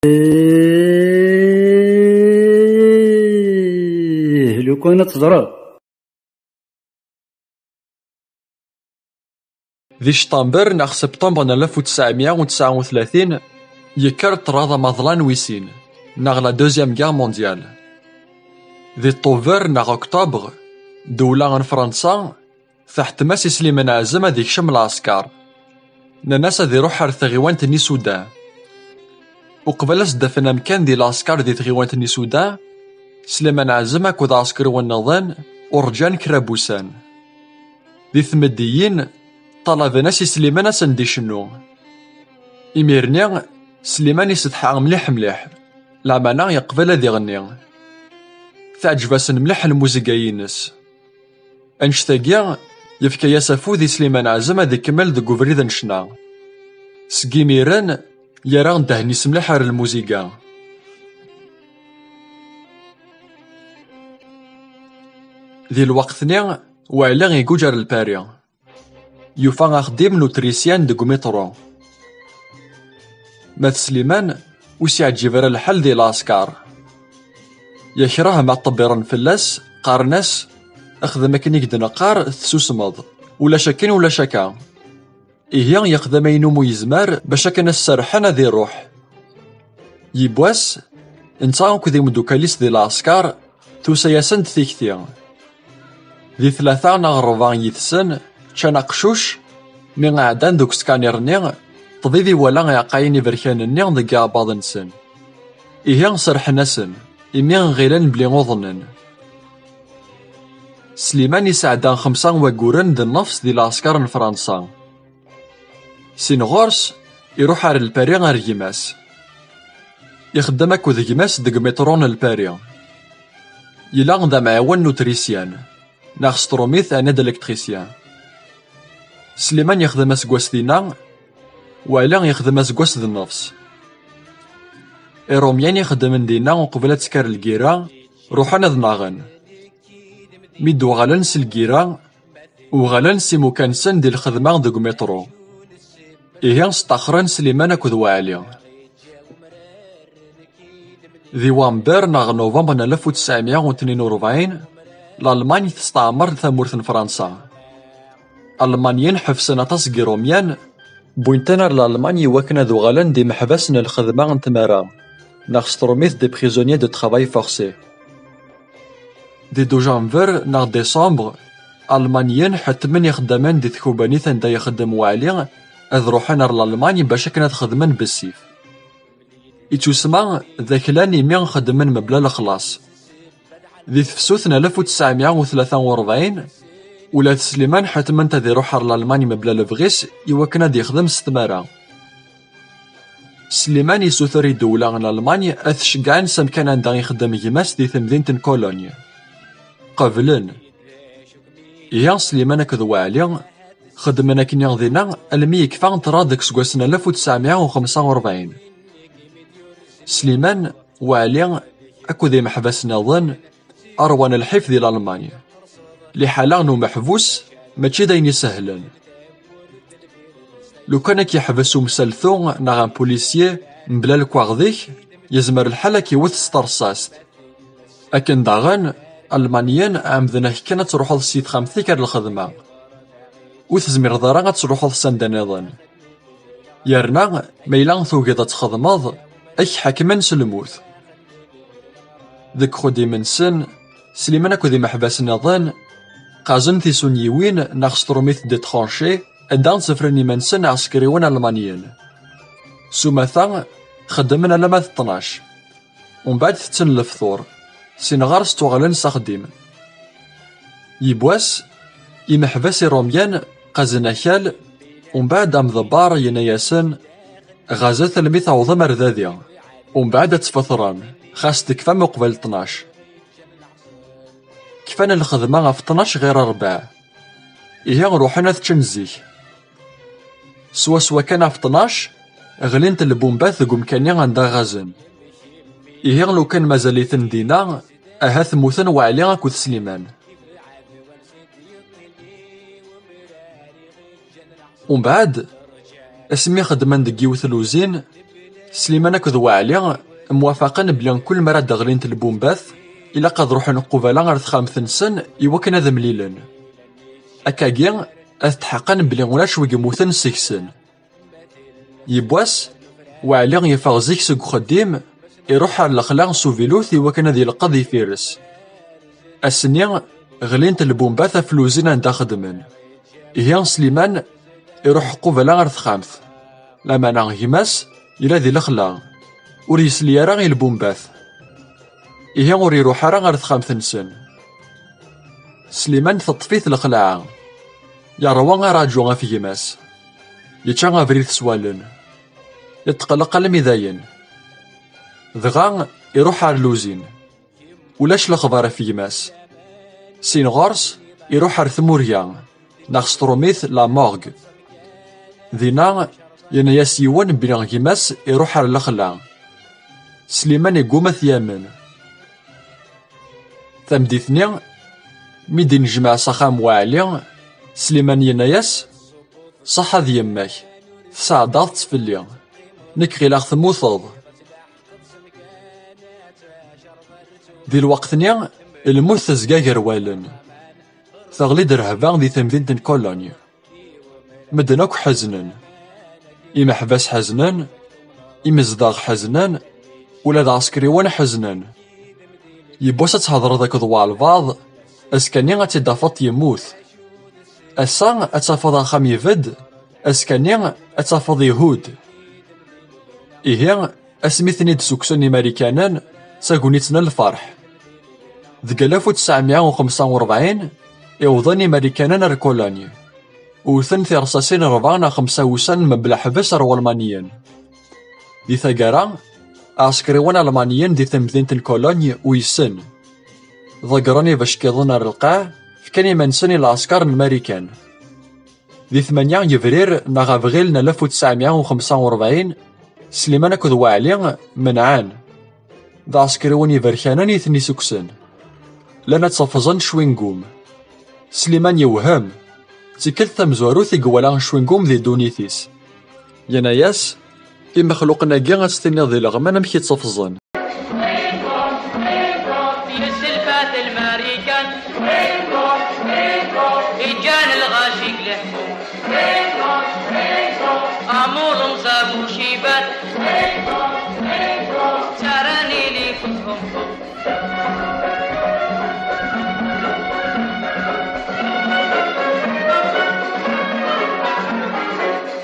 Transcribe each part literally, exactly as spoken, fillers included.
Ih, lukan ad teẓreḍ. Di ctamber neɣ septembre n alef u tesɛemya u tesɛa u tlatin, yekker ṭṭrad amaḍlan wis sin, neɣ la Deuxième Guerre mondiale. Di ṭṭuber neɣ octobre, ddewla n Fransa teḥtem-as i Sliman Ɛazem ad ikcem lɛesker. Nnan-as ad iruḥ ar tɣiwant n Isudan. Uqbel ad s-d-afen amkan di lɛesker di tɣiwant n Isudan, Sliman Ɛazem akked ɛeskriwen nniḍen ur rǧan kra n wussan. Di tmeddiyin, ṭalaben-as i Sliman ad sen-d-icennu. Imir-nni, Sliman isetḥa mliḥ mliḥ, lameɛna yeqbel ad iɣenni. Teɛǧeb-asen mliḥ lmuziga-ines. Annect-agi, yefka-yas afud i Sliman Ɛazem ad ikemmel deg ubrid n ccna. Seg imiren, yerra ddehn-is mliḥ ar lmuziga. Di lweqt-nni, Waɛli iguǧ ar Lpari. Yufa axeddim n utrisyan deg umiṭru. Ma d Sliman, ur s-yeɛǧib ara lḥal di lɛesker. Yekreh ma ṭṭebbiren fell-as, qqaren-as: "Xdem akken i k-d-neqqar, tessusmeḍ. Ulac akken, ulac akka." Ihi, yexdem ayen umi yezmer bac akken ad s-serrḥen ad iruḥ. Yiwwas, netta akked imeddukal-is di lɛesker, tusa-yasen-d tikti. Di tlata neɣ ṛebɛa yid-sen, ččan aqcuc, mi ɛeddan deg uskanir-nni, ṭṭbib iwala iɛeqqayen iberkanen-nni deg iɛebbaḍ-nsen. Ihi serrḥen-asen, imi ɣilen belli uḍnen. Sliman yesɛedda xemsa wagguren d nnefs di lɛesker n Fransa. Sin ɣur-s, iruḥ ar Lpari ar gma-s. Ixeddem akked gma-s deg umiṭru n Lpari. Yella d amɛiwen n utrisyan, neɣ s trumit ɛni d électricien. Sliman yexdem aseggas dinna, Waɛli yexdem aseggas d nnefs. Irumyen ixeddmen dinna uqbel ad tekker lgira, ruḥen ad nnaɣen. Mi d-uɣalen s lgira, uɣalen s imukan-nsen di lxedma deg umiṭru. Ihi, sṭaxren Sliman akked Waɛli. Di wamber neɣ nuvember n alef u tesɛemya u tnin u rebɛin, Lalman testeɛmer tamurt n Fransa. Almaniyen ḥebsen aṭas n Yirumyen, wwin-ten ar Lalman iwakken ad uɣalen d imeḥbas n lxedma n tmara, neɣ s trumit des prisonniers de travail forcé. Di dujanver neɣ décembre, Almaniyen ḥettmen ixeddamen di tkubanit anda ixeddem Waɛli ad ruḥen ar Lalman bac akken ad xedmen bessif. Ittusma d aklan imi xeddmen mebla lexlaṣ. Di tefsut n alef u tesɛemya u tlata u rebɛin, ula d Sliman ḥettmen-t ad iruḥ ar Lalman mebla lebɣi-s iwakken ad yexdem s tmara. Sliman yessuter i ddewla n Lalman ad t-ceggɛen s amkan anda ixeddem gma-s di temdint n Cologne. Qeblen. Ihi Sliman akked Waɛli xeddmen akken dinna almi yekfa ṭṭrad deg useggas n alef u tesɛemya u xemsa u rebɛin. Sliman, Waɛli akked imeḥbas nniḍen ṛwan lḥif di Lalman. Liḥala n umeḥbus mačči d ayen isehlen. Lukan ad k-yeḥbes umsaltu neɣ un policier mebla lekwaɣeḍ-ik, yezmer lḥal ad k-iwet s terṣast. Akken daɣen, Almaniyen ɛemmden-ak kan ad truḥeḍ si texxamt-ik ar lxedma. Ur tezmireḍ ara ad truḥeḍ s anda nniḍen. Yerna, ma yella tugiḍ ad txedmeḍ, ad k-ḥakmen s lmut. Deg uxeddim-nsen, Sliman akked imeḥbas nniḍen qqazen tisunyiwin neɣ s trumit des tranchées, anda ttefren iman-nsen ɛsekriwen almaniyen. S umata, xeddmen alamma d ṭnac. Umbeɛd tetten lefṭur, sin ɣer-s ttuɣalen s axeddim. Yiwwas, imeḥbas irumyen qqazen akal, umbeɛd amḍebber yenna-yasen: "Ɣazet almi tawḍem ar dadi, umbeɛd ad tfeṭrem, xas tekfam uqbel ṭnac." Kfan lxedma ɣef ṭnac ɣir rebɛa. Ihi ruḥen ad ččen zik. Swaswa kan ɣef ṭnac, ɣlint lbumbat deg umkan-nni anda ɣazen. Ihi lukan mazal-iten dinna, ahat mmuten Waɛli akked Sliman. Umbeɛd, asmi xeddmen deg yiwet luzin, Sliman akked Waɛli mwafaqen belli kul mi ara d-ɣlint lbumbat, ilaq ad ruḥen qubala ɣer texxamt-nsen i wakken ad mlilen. Akkagi, ad tḥeqqen belli ulac wi yemmuten seg-sen. Yiwwas, Waɛli yeffeɣ zik seg uxeddim, iruḥ ar lexla s uvilut i wakken ad yelqeḍ ifires. Ass-nni, ɣlint lbumbat ɣef luzin anda xeddmen. Ihi Sliman iruḥ qubala ɣer texxamt. Lameɛna gma-s yella di lexla, ur yesli ara i lbumbat. Ihi ur iruḥ ara ɣer texxamt-nsen. Sliman teṭṭef-it lxelɛa. Yerwa araǧu ɣef gma-s. Yečča abrid s wallen. Yetqelleq almi dayen. Dɣa iruḥ ar luzin. Ulac lexbar ɣef gma-s. Sin ɣur-s, iruḥ ar tmurya, neɣ s trumit la morgue. Dinna, yenna-yas yiwen belli gma-s iruḥ ar lexla. Sliman yegguma ad t-yamen. Tameddit-nni, mi d-innejmaɛ s axxam Waɛli, Sliman yenna-yas: "Ṣaḥa d yemma-k, tesɛeddaḍ-tt fell-i. Nekk ɣileɣ temmuteḍ." Di lweqt-nni, lmut tezga gar wallen. Teɣli-d rrehba di temdint n Cologne. Medden akk ḥeznen. Imeḥbas ḥeznen, imezdaɣ ḥeznen, ula d aɛsekriwen ḥeznen. Yiwwas ad thedreḍ akked walbaɛḍ, azekka-nni ad tt-id-tafeḍ yemmut. Ass-a ad tafeḍ axxam ibedd, azekka-nni ad tafeḍ ihudd. Ihi, asmi ten-id-ssukksen Imarikanen, d tagnit n lferḥ. Deg alef u tesɛemya u xemsa u rebɛin, iwḍen Imarikanen ar Cologne. Wten tirṣasin rebɛa neɣ xemsa wussan mebla ḥbes ar Walmaniyen. Di taggara, aɛsekriwen almaniyen di temdint n Cologne uysen. Ḍeggren ibeckiḍen ar lqaɛ, fkan iman-nsen i lɛesker n Marikan. Di tmanya yebrir neɣ abril n alef u tesɛemya u xemsa u rebɛin, Sliman akked Waɛli menɛen. D aɛsekriwen iberkanen i ten-isukksen. Llan ad ttafẓen cwingum. Sliman yewhem. D tikkelt tamezwarut i iwala cwingum di ddunit-is. Yenna-yas: "Imexluqen-agi ad s-tiniḍ di leɣman amek i ttafẓen." Yesselfat lmarikan, iǧǧan lɣaci deg lehmum. Amur mẓabu cibat, ttarran ili kutbum.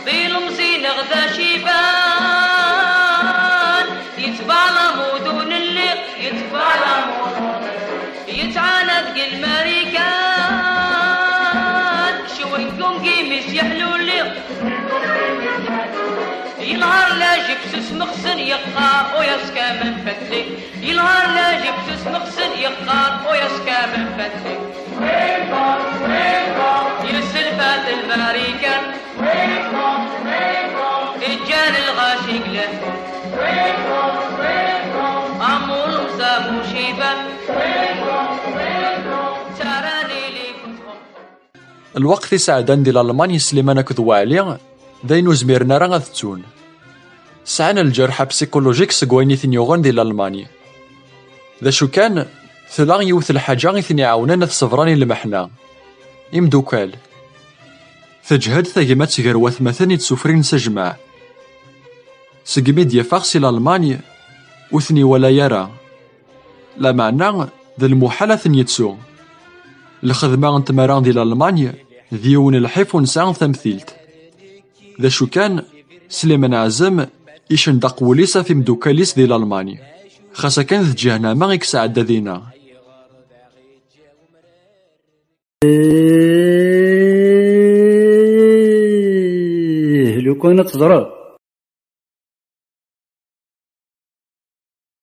Di lemẓi neɣ d aciban, yettbalam udun lliɣ, yettbalam udun lliɣ. Yettɛana deg lmarikan, cwingum gimis yeḥluli. Yenhar lajib s usmexsen yeqqar, uyaskamen fadli. Yenhar lajib s usmexsen yeqqar, uyaskamen fadli. Yesselfat lmarikan, iǧǧan lɣaci deg lehmum. Amur mẓabu ciban, ttarran ili kutbum. Lweqt i sɛeddan di Lalman Sliman akked Waɛli, d ayen ur zmiren ara ad ttun. Sɛan lǧerḥ apsikulujik seg wayen i ten-yuɣen di Lalman. D acu kan, tella yiwet lḥaǧa i ten-iɛawnen ad ṣebren i lmeḥna. Imdukal. Teǧhed tagmat gar watmaten i d-sufrin s ajmaɛ. Segmi d-yeffeɣ si Lalman, ur ten-iwala ara. Lameɛna, d lmuḥal ad ten-yettu. Lxedma n tmara di Lalman d yiwen n lḥif ur nesɛi tamtilt. D acu kan, Sliman Ɛazem icendaq wul-is ɣef imeddukal-is di Lalman. Xas akken d ǧahnama i yesɛedda dinna. Ih, lukan ad teẓreḍ.